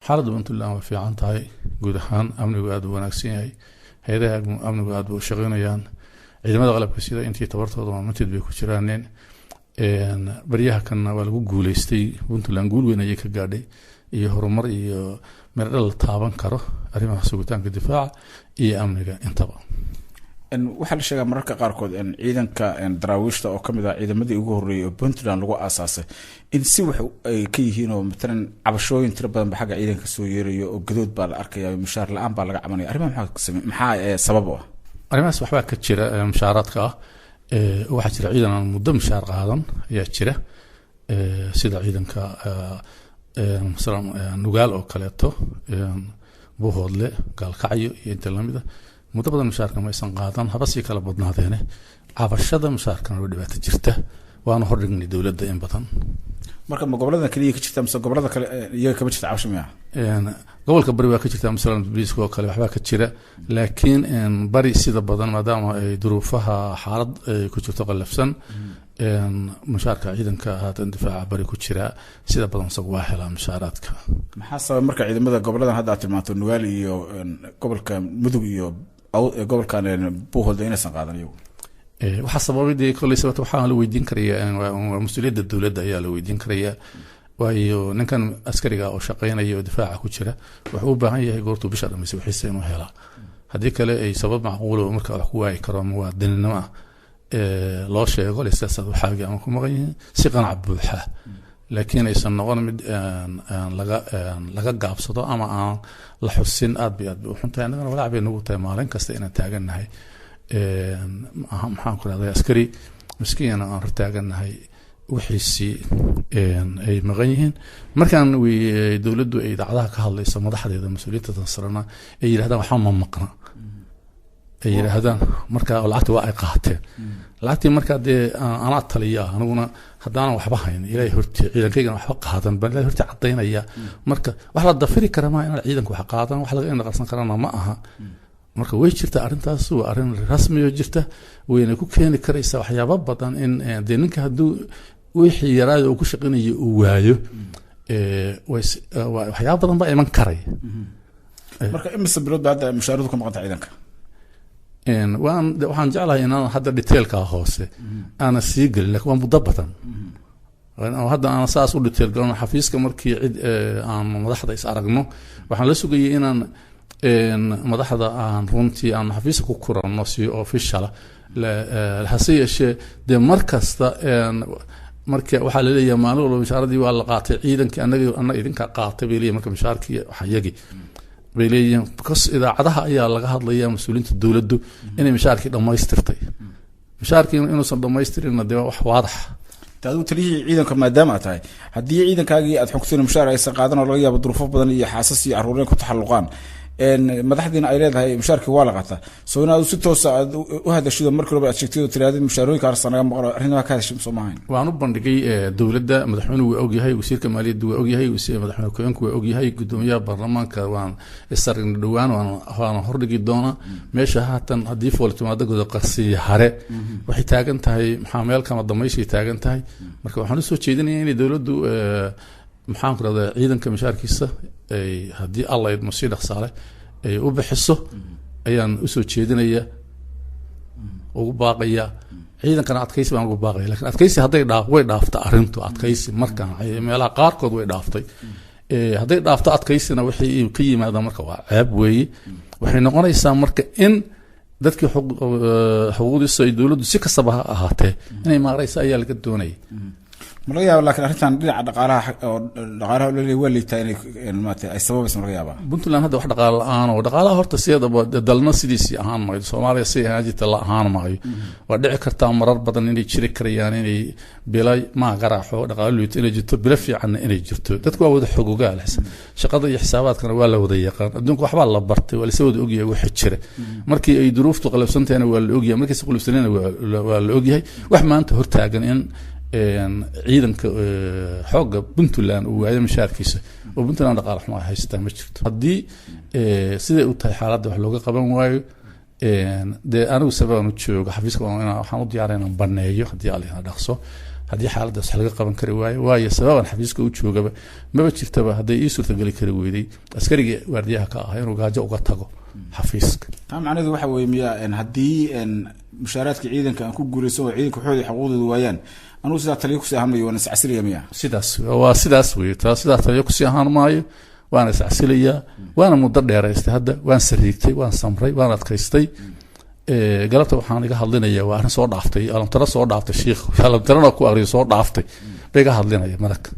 Xaaladda Puntland waa fiican tahay guud ahaan, amnigu aada u wanaagsan yahay, hay-adaha amnigu aada bay u shaqeynayaan, ciidamada qalabka sida intii tabartooda maamintid bay ku jiraaneen. Baryaha kanna waa lagu guuleystay, Puntland guul weyn ayay ka gaadhay iyo horumar iyo meerdhal la taaban karo arrimaha sugitaanka difaaca iyo amniga intaba. Waxaa la sheegaa mararka qaarkood ciidanka daraawiishta oo kamid ah ciidamadii ugu horreeyay oo Puntland lagu aasaasay in si wax ay ka yihiin oo matalan cabashooyin tiro badan ba xagga ciidanka soo yeerayo oo gadood baa la arkaya, mushaar la-aan baa laga cabanaya. Arrimaha maxaa sabab u ah? Arrimahaas waxbaa ka jira mushaaraadka ah. Waxaa jira ciidan aan muddo mushaar qaadan ayaa jira, sida ciidanka masalan Nugaal oo kaleeto, Buhoodle, Gaalkacyo iyo inta lamida, muddo badan mushaarka ma aysan qaadan, haba sii kala badnaadeene. Cabashada mushaarkana waa dhibaato jirta, waana hordhignay dowladda in badan. Marka ma gobolada kaliya ka jirta mise gobolada kale iyaga kama jirta cabasho miya? Gobolka Bari waa ka jirta, masalan bliiska oo kale waxbaa ka jira, laakiin Bari sida badan maadaama ay duruufaha xaalad ay ku jirto qallafsan, mushaarka ciidanka haatan difaaca Bari ku jira sida badan isagu waa helaa mushaaraadka. Maxaa sabab marka ciidamada goboladan hadda aad tilmaanto, Nugaal iyo gobolka Mudug iyo gobolkan Buuholda, inaysan qaadan iyagu? Waxaa sababay dee kolley sababta waxaa la weydiin karaya waa mas-uuliyadda dowladda ayaa la weydiin karaya, waayo ninkan askariga oo shaqeynaya oo difaaca ku jira wuxuu u baahan yahay goortuu bisha dhamaysay wixiisa inuu helaa. Haddii kale ay sabab macquul oo marka wax ku waayi karo muwaadininimo ah loo sheego listaasaad waxaagii ama ku maqan yihiin si qanac buuxa, laakiin aysan noqon mid laga gaabsado ama aan la xusin. Aad bay aad bay u xun tahay, annagana walaac bay nagu tahay maalin kasta inaan taagannahay, maxaan ku rahday, askari miskiina aan hor taagannahay wixiisii ay maqan yihiin. Markaan dowladdu ay idaacadaha ka hadlayso, madaxdeeda mas-uuliyiinta tansarana ay yidhahdaan waxba ma maqna ay yidhaahdaan, marka lacagti waa ay qaateen lacagtii. Markaa dee anaa taliya aniguna haddaanan waxba hayn Ilahay horti, ciidankaygana waxba qaadan baan Ilahay horti caddaynaya. Marka wax la dafiri kara maa inaan ciidanku wax qaadan, wax laga indhaqarsan karana ma aha. Marka way jirta arrintaas, waa arrin rasmiyo jirta, wayna ku keeni karaysaa waxyaabo badan in dee ninka hadduu wixii yaraada uu ku shaqeynayo uu waayo, waxyaabo badan baa iman karay. Marka imise bilood ba hadda mushaaradu ka maqanta ciidanka? Waan waxaan jeclahay inaan hadda detailka hoose aana sii gelin, lakin waa muddo badan hadda aan saas u detail galno. Xafiiska markii cid aan madaxda is aragno, waxaan la sugayay inaan madaxda aan runtii aan xafiiska ku kuranno si official. Hase yeeshee dee mar kasta marka waxaa laleeyahay maalin walba mushaaradii waa la qaatay ciidankii, anaga annaga idinka qaatay bay leeyihin. Marka mushaarkii waxyagi bay leeyihiin, because idaacadaha ayaa laga hadlaya mas-uuliyiinta dowladdu inay mushaarkii dhammaystirtay. Mushaarkii inuusan dhammaystirinna dee wax waadax. Adigu taliyihii ciidanka maadaama aad tahay, haddii ciidankaagii aad xogteen mushaar aysan qaadan oo laga yaabo duruufo badan iyo xaasas iyo carruureen ku taxalluqaan, madaxdiina ay leedahay mushaarkii waa la qaataa, soo in aad si toosa aad u hadashido markii horeba aad sheegtid oo tirahdid mushaarooyinka arsa naga maqan, arrintaa ka hadashay soo maahayn? Waan u bandhigay dowladda. Madaxweynuhu waa ogyahay, wasiirka maaliyadda waa ogyahay, madaxweyne ku-xigeenku waa ogyahay, guddoomiyaha baarlamaanka waan isaragna dhowaan, waana hordhigi doonaa meesha. Haatan haddii fool timaado godo qarsiya hare waxay taagan tahay, maxaa meel kama damayshay taagan tahay. Marka waxaan usoo jeedinaya inay dowladdu, maxaan ku rahdaa, ciidanka mushaarkiisa ay haddii Alla idmo si dhaqsaale ay u bixiso ayaan usoo jeedinaya, ugu baaqaya. Ciidankana adkaysi baan ugu baaqaya, lakin adkaysi hadday dhaa way dhaafta arrintu adkaysi. Markaan meelaha qaarkood way dhaaftay, hadday dhaafto adkaysina wixii ka yimaada marka waa ceeb weeye. Waxay noqonaysaa marka in dadkii xuquuqdiisa ay dowladdu si kastaba ha ahaatee inay maaraysa ayaa laga doonaya. Ma laga yaaba lakin arrintan dhinaca dhaqaalaha oo dhaqaalaha laleeyahay waa liitaa inay maarata ay sababaysa, ma laga yaabaa? Puntland hadda wax dhaqaala la-aan oo dhaqaalaha horta sideedaba dalna sidiisii ahaan maayo, Soomaaliya sidii ahaan jirta la ahaan maayo. Waa dhici kartaa marar badan inay jiri karayaan inay bila maagaraaxo dhaqaalo liito inay jirto, bilo fiicanna inay jirto. Dadku waa wada xogogaal, shaqada iyo xisaabaadkana waa la wada yaqaan. Adduunka waxbaa la bartay, waa lasa wada ogyahay waxa jira. Markii ay duruuftu qalabsantahayna waa la ogyahay, markayse qalabsanayna waa la ogyahay. Wax maanta hortaagan in ciidanka xoogga Puntland uu waayo mushaarkiisa oo Puntland dhaqaale xumo ay haysataa ma jirto. Haddii siday u tahay xaaladda wax looga qaban waayo, dee anigu sababaan u joogo xafiiska waxaan u diyaara inaan baneeyo haddii Alla ina dhaqso. Haddii xaaladdaas wax laga qaban kari waayo, waayo sababan xafiiska u joogaba maba jirtaba hadday ii suurtageli kari weyday askarigii waardiyaha ka ahaa inuu gaajo uga tago xafiiska. Taa macnaheedu waxa weeye miya, haddii mushaaraadka ciidanka aan ku guuleysan oo ciidanka waxooda xuquuqdooda waayaan, anugu sidaa taliyo kusii ahaan mayo, waan iscasilaya miya? Sidaas waa, sidaas wey. Taa sidaas taliyo kusii ahaan maayo, waana iscasilayaa, waana muddo dheeraystay. Hadda waan sariigtay, waan samray, waan adkaystay. Galabta waxaan iga hadlinaya waa arrin soo dhaaftay alamtaro, soo dhaaftay shiikh alamtarana ku aqriyo, soo dhaaftay bay iga hadlinaya marka.